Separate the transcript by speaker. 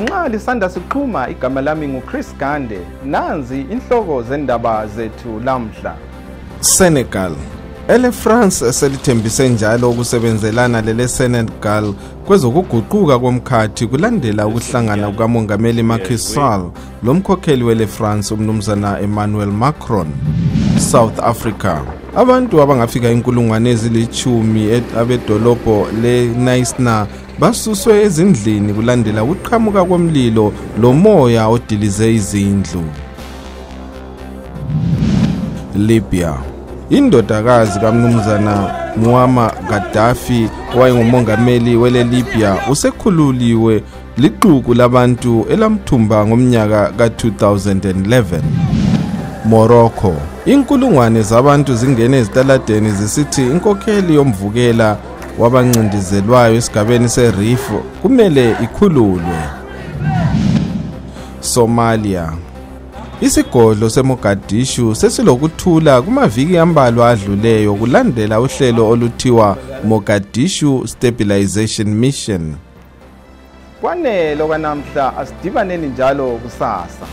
Speaker 1: Nxa lisanda siqhuma, igama lami nguChris Gande. Nanzi inhloko zendaba zethu lamhla.
Speaker 2: Senegal. Ele France selithembise njalo ukusebenzelana lele Senegal kwezokuguquka komkhathi kulandela ukuhlangana kukamongameli Macky Sall lomkhokheli wele France umnumzana Emmanuel Macron. South Africa. Abantu abangafika 10,000 abedolobho le-Knysna basuswe ezindlini kulandela ukuqhamuka komlilo lomoya odilize izindlu. Libya. Indodakazi kamnumzana Muammar Gaddafi owayengumongameli wele Libya usekhululiwe lixuku labantu elamthumba ngomnyaka ka-2011. Morocco. Inkulungwane zabantu zingene ezitaladeni zisithi inkokheli yomvukela wabancindizelwayo esigabeni seRif kumele ikhululwe. Somalia. Isigodlo seMogadishu sesilokuthula kumaviki ambalwa adluleyo kulandela uhlelo oluthiwa Mogadishu Stabilization Mission.
Speaker 1: Kwanele okwanamhla, asidibaneni njalo kusasa.